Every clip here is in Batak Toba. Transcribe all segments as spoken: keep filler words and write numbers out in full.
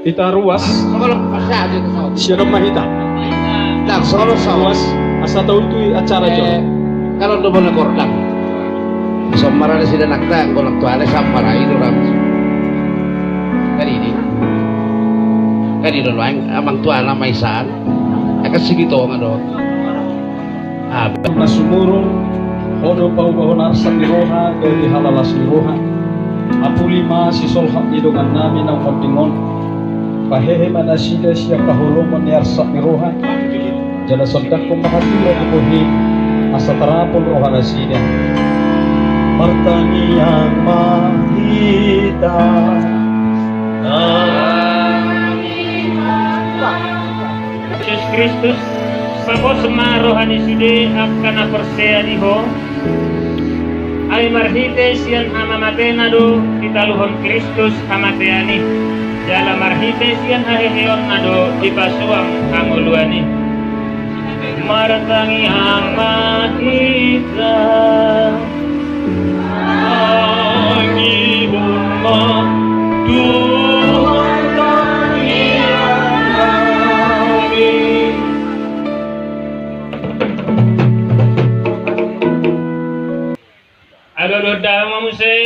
Hita ruas. Sian on ma hita. Ruas asa taultui acara jo. Kalau do bona kordang. Sombara le sida nakta anggo nang tuale sampara i do ram. Kan ini. Kan ini do lain amang tuana maisan. Akan sibitonga do. Amen. Na sumurung, Ho do paubahon arsak ni roha, gabe halalas ni roha. Apuli ma sisolhot ni dongan nami na umonding on. Pahehe ma nasida sian haholomon ni arsak ni roha. Jala sondanghon ma hatiha ni bohi, asa tarapul roha nasida. Martangiang ma hita. Jesus Kristus, pos ma roha ni sude angka na porsea di Ho. Ai marhite sian hamamatena do ditaluhon Kristus hamatean i, jala marhite sian haheheonna do dipasuang hangoluan i. Martangiang ma hita. Tangi ma Tuhan, tangi ma hami. Ado do dama muse.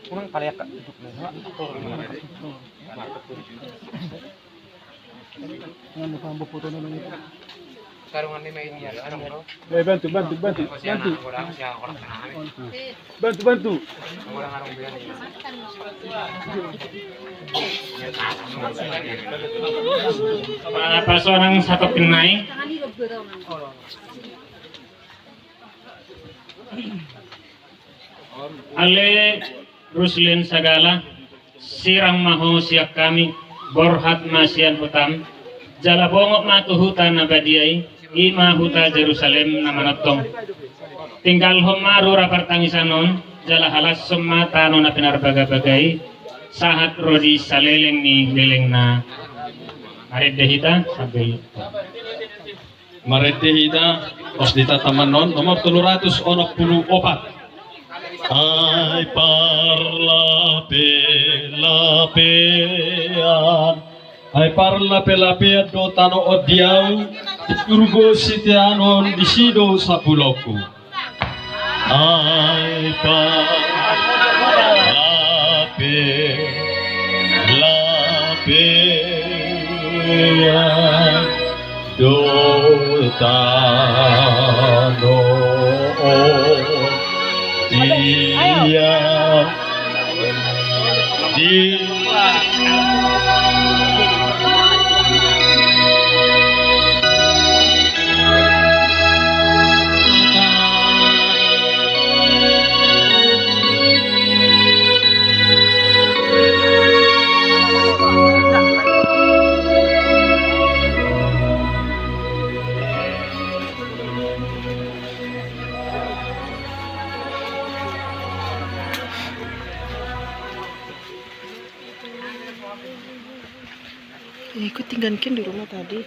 Kurang paleak, Kak. Eh, bantu, bantu, bantu, bantu. Bantu, bantu. Apa seorang satu kenai? Ale Ruslen Sagala, sirang ma ho sian hami, borhat ma sian hutam, jala bongot ma tu huta na badia i, i ma huta Jerusalem na manongtong. Tinggalhon ma rura partangisan on, jala halashon ma tano na pinarbagabaga i, sahat ro di saleleng ni lelengna. Marende hita sambil Marende hita, pos di tataman on, nomor tolu ratus onom pulu opat. Ai parlapelapean, ai parlapelapean do tano on di ahu, di surgo siteanon disi do sapulongku. Ai parlape, lapean do tano on dia. Di Eh, ku tinggalkan di rumah tadi.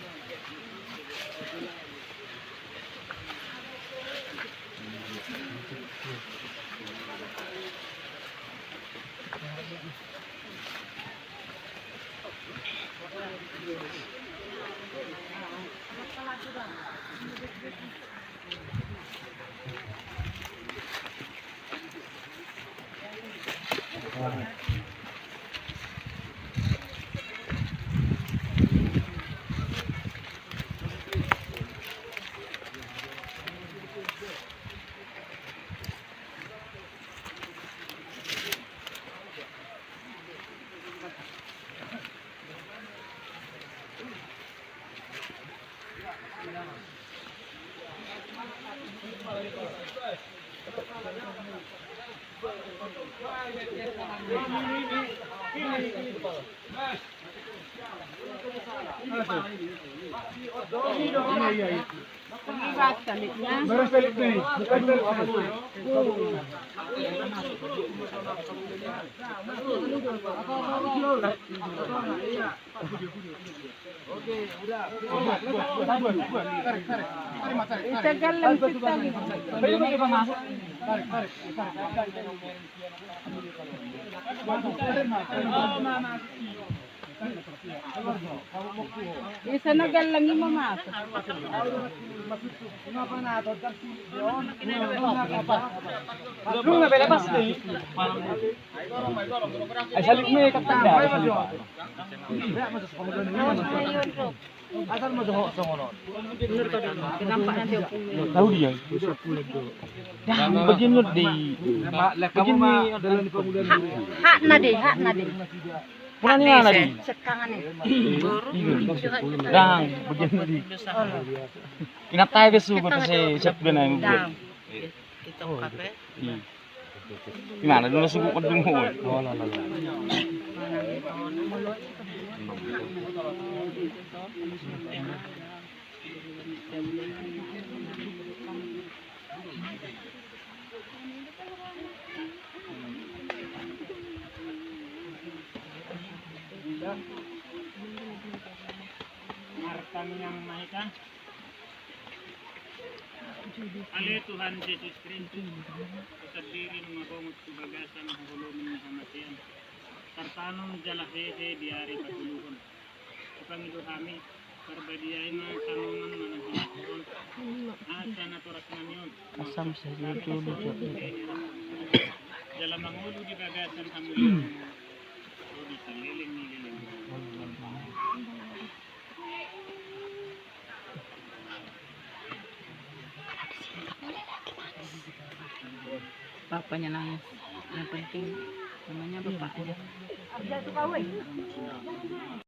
Isa na gallang i ma masuk. Lu na bela pas deh. Ai salib me katanda. Tahu dia. Dah, bagian ni dei. Bagian ni. Hakna dei, hakna dei. Pura ni mana dei? Sekangan ni. Dah, bagian ni dei. Inat tayo besu ko tase sepuluh na. Dah. Kita kape. Di mana dulu suku pedung ho? Martamiang ma hita. Ale Tuhan Jesus Kristus, tu sandiri nunga bongot tu bagasan haholomon ni hamatean, tartanom jala hehe di ari patoluhon. Hupangido hami, Parbadiai ma tanoman manang hinaholongan, asa natoras nami on Asam saja dulu. Bapaknya nangis. Yang penting namanya bapaknya.